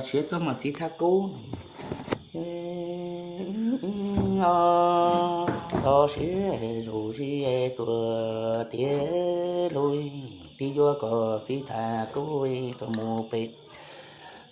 siav tuaj mas txiv thaj kub, txog siav zus zis tuaj tiav lug, tib yuav kom txiv thaj kub tuaj mus pem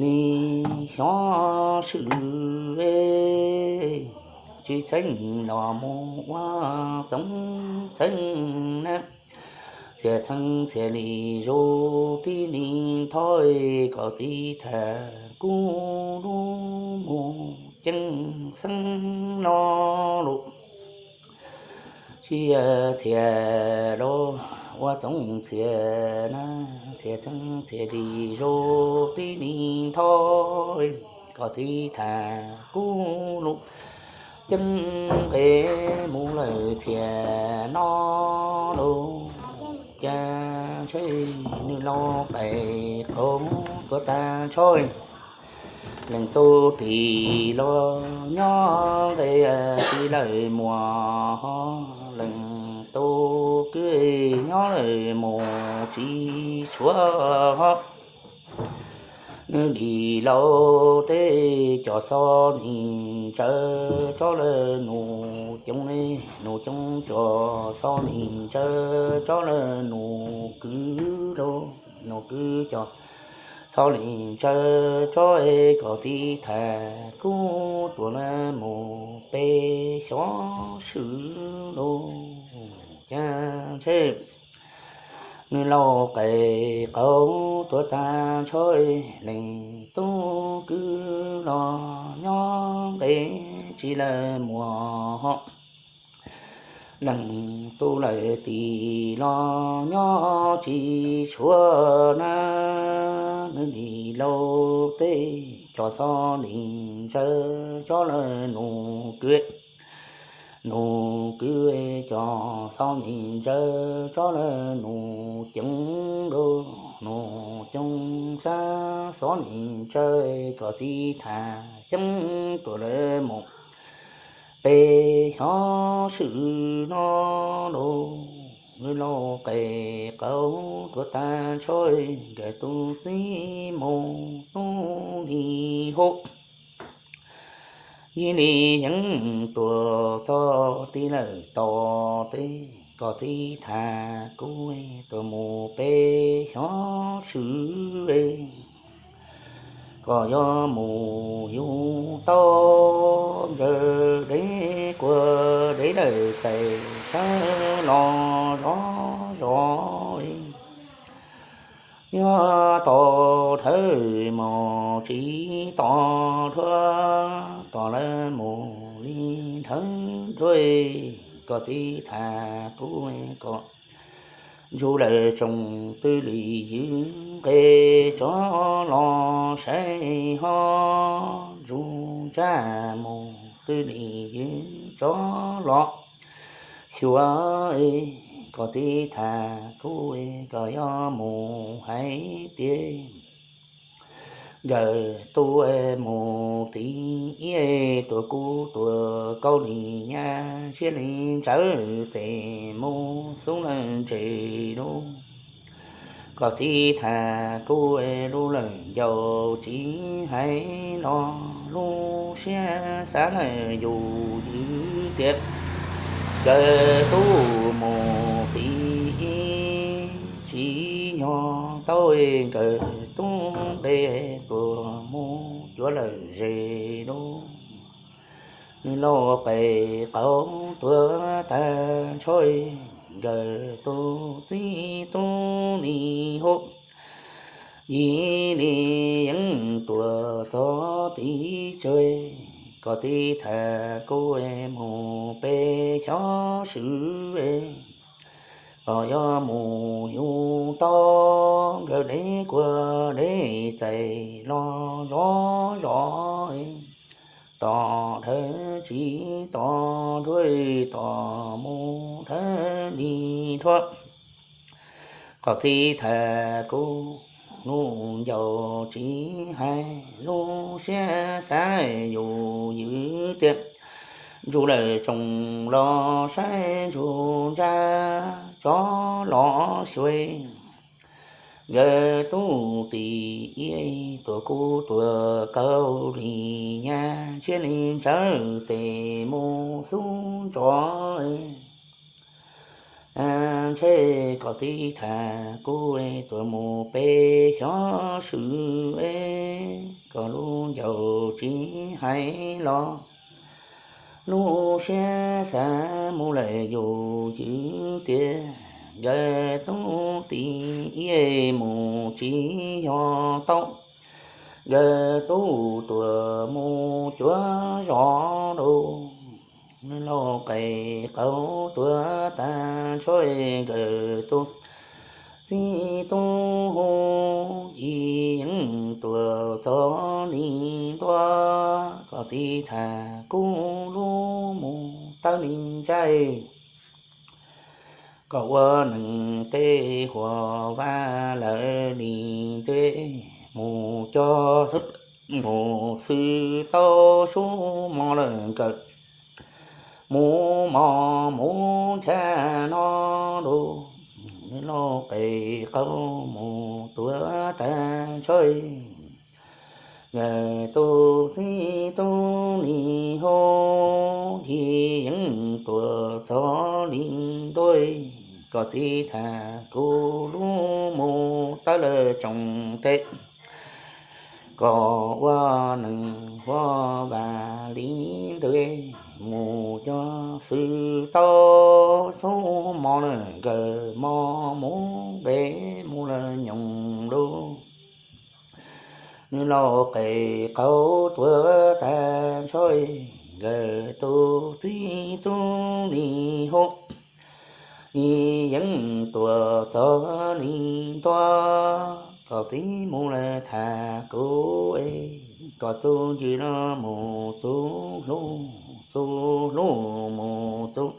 nim xyov swm, tsis txheeb los mus ua txoov txheeb na. Txhia txheeb txhia li zus tib li thov kom txiv thaj kub lub mus ceeb xeeb no lus. Tsis txhia los ua txoov txhia na, txhia txheeb txhia li zus tib li thov kom txiv thaj kub lub ceeb nqe mus lawm txhia no lus. Cas ntshe nws laus qes qaug tuav tag nrho, leej tub tis los nyob nqe tsis lawm muag, leej tub kwv nyob lawm mus tsis tshuav. Nws li laus teb cov xov nis ntsaws tsob lawm nus coob, nus coob cov xov nis ntsaws tsob lawm nus kwv, nus kwv cov xov nis ntsaws tsob es kom txiv thaj kub tuaj lawm mus pem xyov swm lus. Cas ntshe nws laus qes qaug tuav tag nrho, leej tub kwv los nyob nqe tsis lawm muag, leej tub lawm tis los nyob tsis tshuav na. Nws li laus teb cov xov nis ntsaws tsob lawm nus kwv, nus kwv cov xov nis ntsaws tsob lawm nus coob, nus coob xab xov nis ntsaws kom txiv thaj xyeeb tuaj lawm mus pem xyov swm no lus. Nws laus qes qaug tuav tag nrho, nkawd tus txiv mus hnub li hub, yim li yeeb tuaj txog tib lawm tos teb kom txiv thaj kub tuaj mus pem xyov swm, kom yuav mus yug tau nkawd deb kuag deb lawm txais sawv los zov zov. Yog tos dhawv mos tsis tos dhuav, tos lawv mus li dhawv dhuav, kom txiv thaj kub kom ntsuj lawm tsoom twj li ywv nqe tsob los saib ho, ntsuj ntsaj mus twj li ywv tsob los xyuas, kom txiv thaj kub kom yuav mus hais tias nkawd tub mus tiv ib tuam kub tuam kaub li nyab siab li ntsawv tes mus xub lawm ntses lub. Kom txiv thaj kub lub lawm ncauj tsis hais los lub siab xav lawm yus ywv tias nkawd tub mus tiv ib tsis yog tau, nkawd tub nqe tuaj mus cuav lawm ze lub. Nws laus qes qaug tuav tag nrho, nkawd tus txiv tub li hub, yim li yeeb tuaj txog tib tsawg, kom txiv thaj kub mus pem xyov swm, kom yuav mus yug tau nkawd deb kuag deb txais los zov zov, tos dhawv tsis tos dhuav, tos mus dhawv li dhuav. Kom txiv thaj kub lub ncauj tsis hais lub siab xav yus ywv tias ntsuj lawm tsoom los saib ntsuj ntsaj tsob los xyuas, Nkawd tub tib ib tuam kub tuam kaus li nyab, ntshiab li ntsawj tes mus xub ntsos. Ntshe kom tib tham kuv tuam mus peb xyov swm, kom lub ncaus tsis hais los lub siab xav mus lawm yus ywj tiag. Nkawd tub tib ib mus tsis yog tau, nkawd tub tuam mus cuav zos rau. Lauj qes qaub tuam tag ntsho, nkawd tub txib tub hu, yim yeeb tuam txog li ntuaj, kom tib tham kuv lub mus tawb li ntsaj, kom ua neeg tej huam vaj lawv li ntuj, mus cog mus xwb tau sub mos lawm nkawd mus mos mus ncha no lus. Lauj qes qaub mus tuam tag ntsho, nkawd tub txib tub li hu, yim yeeb tuam txog li ntuj, kom tib tham kuv lub mus tawb lawm tsoom tes, kom ua neeg huam vaj li ntuj, mus cog xwb tau sub mos lawm nkawd mos mus nqes mus lawm nyoos lus. Lauj qes qaub tuam tag ntsho, nkawd tub txib tub li hu, yim yeeb tuam txog li ntuaj, kom txib mus lawm tham kuv, kom txuj ncw los mus txuj hlub, txuj hlub mus txuj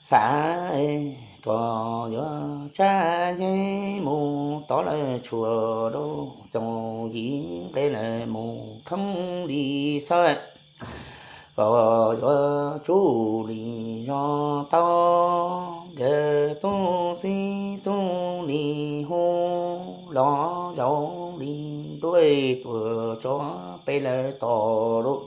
xav, kom yuav tsab yeeb mus tod lawm tshuam rau, txoos yim nqe lawm mus khoob li xawb, kom yuav tsuj li zog tau. Nkawd tub txib tub li hu, los zaum li ntuj tuam tso peb lawv tos lus,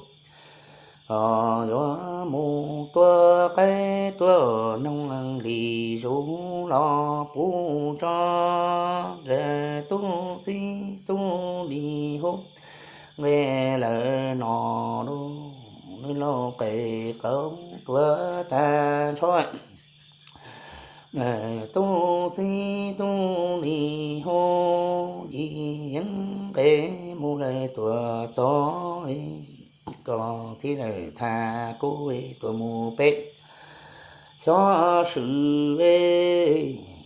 kom yuav mus tuaj qaib tuaj noog li zus los puv tso. Nkawd tub txib tub li hu, nqe lawm no lus, lauj qes qaub tuam tag ntsho, nkawd tub txib tub li hu, yim yeeb nqe mus lawm tuam txog, kom txib lawm tham kuv tuam mus peb xyov swm,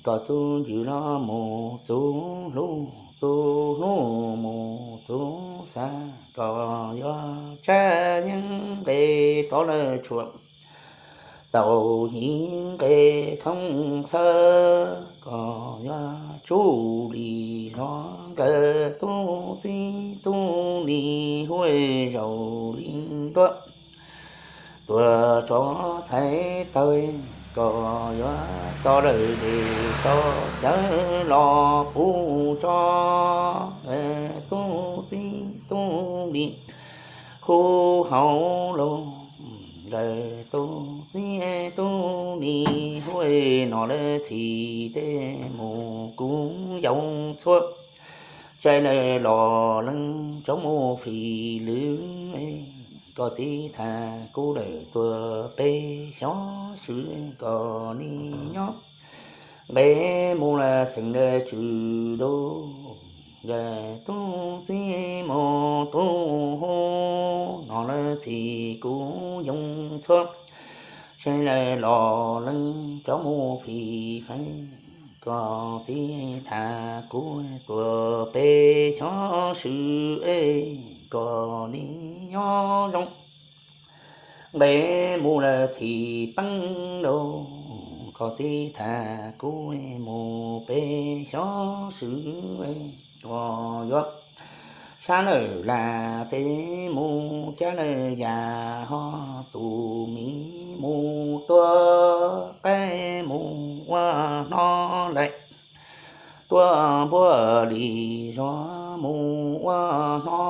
kom txuj ncw los mus txuj hlub, txuj hlub mus txuj xav, kom yuav tsab yeeb nqe tod lawm tshuam, txoos yim nqe khoob xawb, kom yuav tsuj li zog. Nkawd tub txib tub li hu, zaum li ntuj tuam tso txhais taw, kom yuav txo lawm zes tso cawv los puv tso. Nkawd tub txib tub li hu hauv lus, nkawd tub txib tub li hu, no lawv txhim tej mus kuv yau txhua, tsai lawm los leej cov mus fim lwm, kom txib tham kuv lawm tuam peb xyov swm, kom li nyob nqe mus lawm xeem lawm tswm lus. Nkawd tub txib mus tub hu, no lawv txhim kuv yau txhua, tsai lawm los leej cov mus fim feeb, kom txib tham kuv tuam peb xyov swm, kom li nyob zoo nqe mus lawm txhim peeb lus, kom txib tham kuv mus peb xyov swm, kom yuav sab lawm lam teb mus cab lawm yam ho txum miv mus tuaj qaib mus ua hno laim tuaj npuaj li zog mus ua hno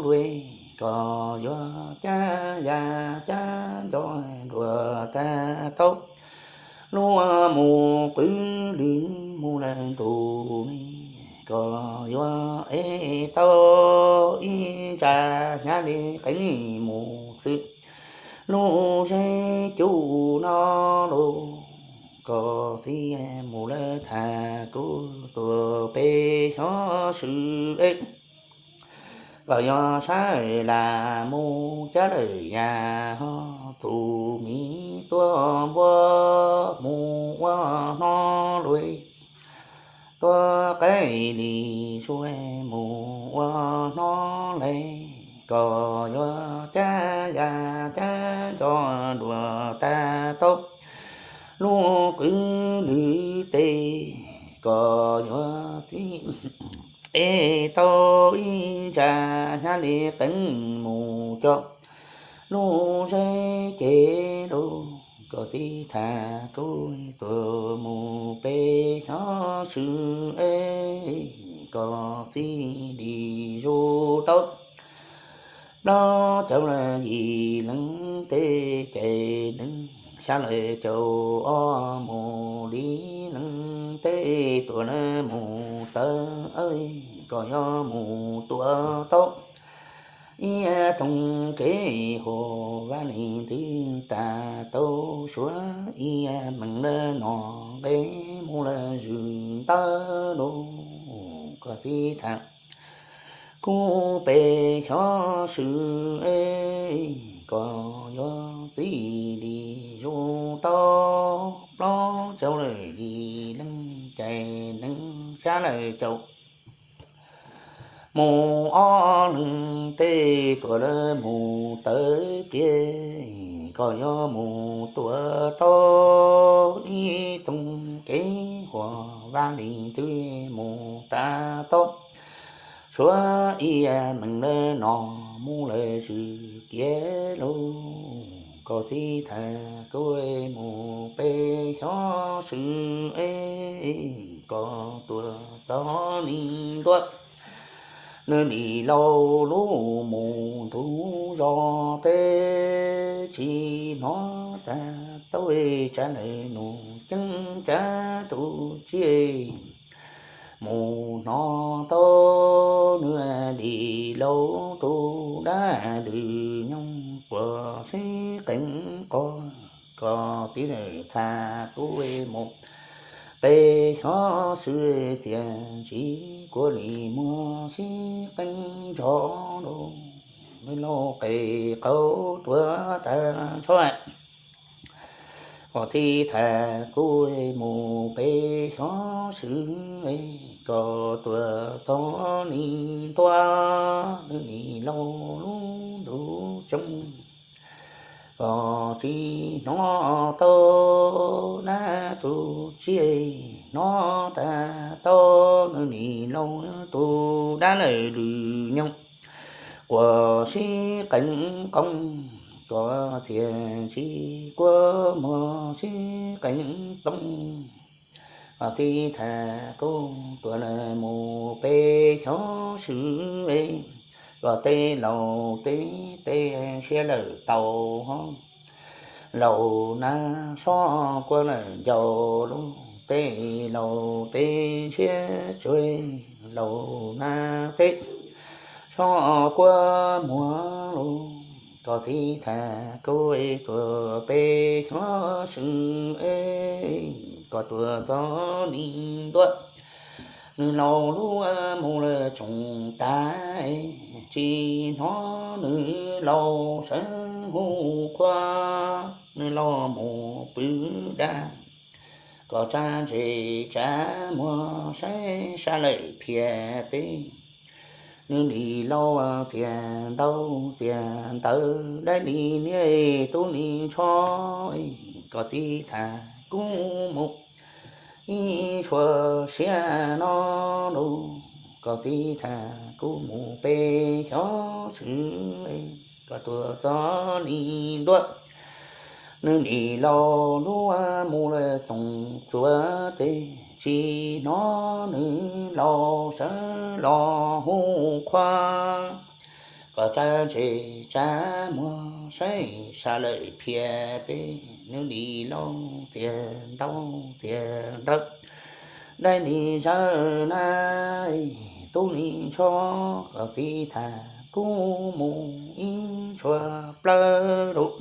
luaj, koj yuav cab ya cab nco dua tag tau, luaj mus qwv lwm mus lawm ntu me, koj yuav ev tau ib ntsab hnyav li qeeb mus xwb. Lub zeb cuj no los, koj txiv mus lawm tham kuv tuaj peb xyov swm es, koj yuav sawv lam mus cab lawm yam ho tus miv tuaj npuaj mus ua hno luaj, tuaj qaij li zuj mus ua hno lawm, koj yuav cab ya cab nco dua tag tau, luaj qwv lwm tes, koj yuav txiv ev tau ib ntsab hnyav li qeeb mus coj lub zeb ces los, koj txiv tham kuv tuaj mus peb xyov swm es, koj txiv li zuj tau plaub caug yim leej teb, ces nees xya lawm caum ob mus li leej teb tuaj lawm mus tawm, koj yuav mus tuaj tau ib txoos kev huam vaj li ntws tas tau suav ib meem lawm no nqe mus lawm zwm ntawd los, koj txiv tham kuv peb xyov swm es, koj yuav txiv li zuj tau plaub caug lawm yim leej, ces nees xya lawm caum mus ob leeg teb tuaj lawm mus tawm pliag, koj yuav mus tuaj tau ib txoos kev huam vaj li ntws mus tas tau suav ib meem lawm no mus lawm zwm kiag los, koj txiv tham kuv mus peb xyov swm es, koj tuaj txog li ntuj, nws li laus lub mus ntu zos teb, tsis hnov tas tau tsav lawm nus ceeb tsav tus tsiaj, mus hnov tau nws li laus tus dab lwm nyoog quas sib qees qos, koj txiv lawm tham kuv mus peb xyov swm tias ntsis kuv li muag sib qees ntsho los, laus qe qaub tuaj tas tsho, koj txiv tham kuv mus peb xyov swm es, koj tuaj txog li ntuj, nws li laus lub ntuj tsooj, koj tsis hnov tau dab tus tsiaj, hnov tas tau nws li laus tus dab lwm nyoog quas sib qees qos, koj txiv ntsis kuv muag sib qees qos, koj txiv tham kuv tuaj lawm mus peb xyov swm es, koj tej laus tej teb siab lawm tau hov, laus nab sob kuv lawm ncau lub, tej laus tej siab tsuag, laus nab tej sob kuv muag los, koj txiv tham kuv tuaj peb xyov swm es, koj tuaj txog li ntuj, nws laus lub mus lawm tsooj tas, tsis hnov nws laus sawv hu qhua, nws laus mus pw dab, koj tsav ntses tsav muag saib sab lawm phiaj teb, nws li laus txias ntau txias ntawv dab li niaj tub li ntsho, koj txiv tham kuv mus ib suav siab no los, koj txiv tham kuv mus peb xyov swm es, koj tuaj txog li ntuj, nws li laus lub mus lawm txooj txuas teb, tsis hnov nws laus sawv los hu qhua. Kom tsa ntses tsa muag saib sas lawm phiaj teb, nws li lauj txias ntaub txias ntawv, dai li zawj na, tub li ntsho, kom txiv tham kuj mus ib tshua plaws lus.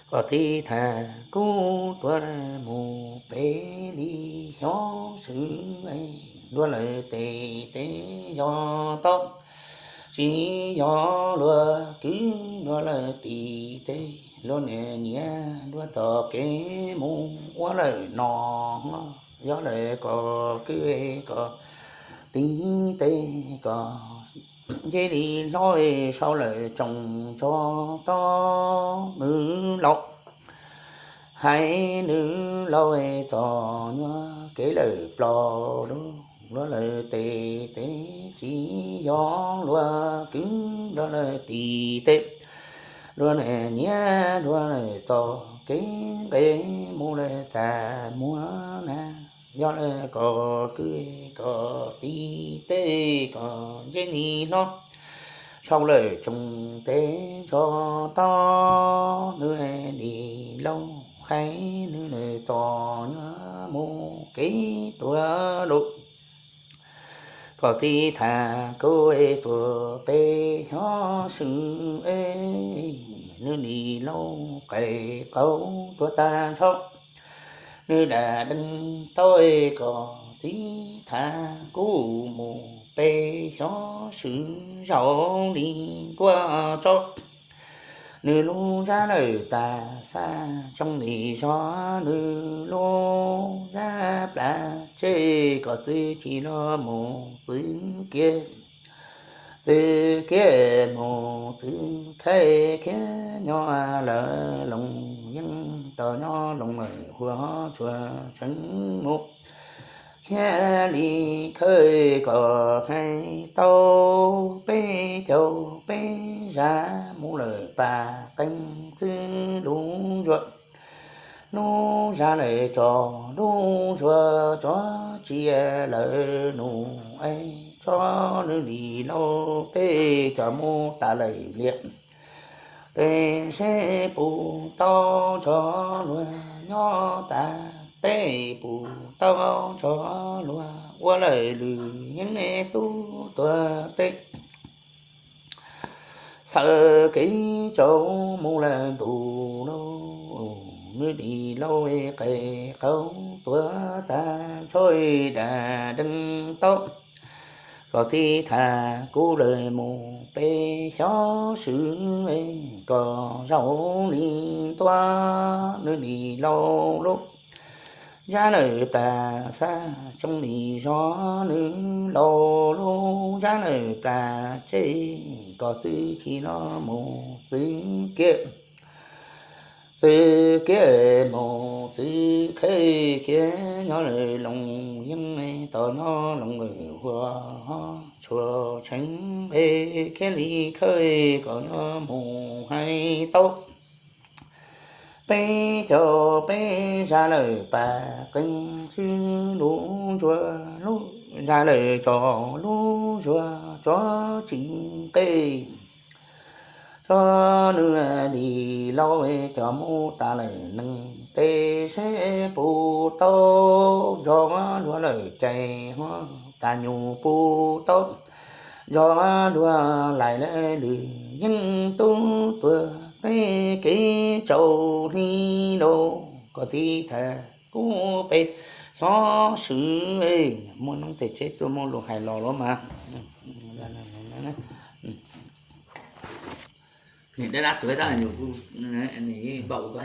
Kom txiv tham kuj tuav mus pem li xyov swv, luag lawv tes teb yog tau, tsis yog luag kwv luag lawv tis teb, luag niam nyiam luag tom kev mus ua lawm no, yog lawm kom kwv kom tij teb kom nce li hlob sau lawm tsoos tso tob nws laus. Hais nws laus txom nyuaj kev lawm plos lug, luag lawv tes teb tsis yog luag kwv luag lawv tis teb, luag niam nyiam luag lawm txom kev nqe mus lawm tas muag na, yog lawm kom kwv kom tij teb kom nce li hlob sau lawm tsoos teb tso tob nws li lauj. Hais nws lawm txom nyuaj mus kev tuav lus, kom txiv tham kuj tuav peb xyov swv, nws li lauj qais qaub tuav tag nrho, nws dam dees tau kom txiv tham kuj mus peb xyov swv zaum li ntuaj tso. Nws lub zab lawm plas xaj tsoo li zog, nws lub zab plas tseg kom txwv ci los mus txwv kiag, txwv kiag mus txwv khaij khiav nyob lawm loos yeeb tos nyob loos lawm huab tshua tshee mus. Thiaj li khawj kom hais tau peb caug peb zab mus lawm pas qees xwb lub zuag, lub zab lawm tso lub zuag tso tsis lawm nus es tso nws li lauj tej cov mus tas lawm liam. Tej seb puas tau tso luag nyob tas tej puas tau tso luag ua lawm lwm yeeb tub tuag tej. Txhawm kev tsaus mus lawm ntus lauj, nws li lauj qais qaub tuav tag nrho dam dees tau kom txiv tham kuj lawm mus peb xyov swv, kom zaum li ntuaj nws li lauj lub zab lawm plas xaj tsoo li zog, nws laus lub zab lawm plas tseg kom txwv ci los mus txwv kiag, txwv kiag mus txwv khaij khiav nyob lawm loos yeeb tos nyob loos lawm huab tshua tshee es khiav li khawj kom nyob mus hais tau peb caug peb zab lawm pas qees xwb lub zuag, lub zab lawm tso lub zuag tso tsis nqe. Tso nws li lauj cov mus tas lawm nees tej seb puas tau zog luag lawm cais huab tas nyuj puas tau zog luag lais lawm lwm yeeb tub tuag tej kev tsaus hli lauj kom txiv tham kuj peb xyov swv. Muaj noob tej tsev tuaj muaj lus hais los los mas niam dab dab tuag tab nyuj kuj npaum ko.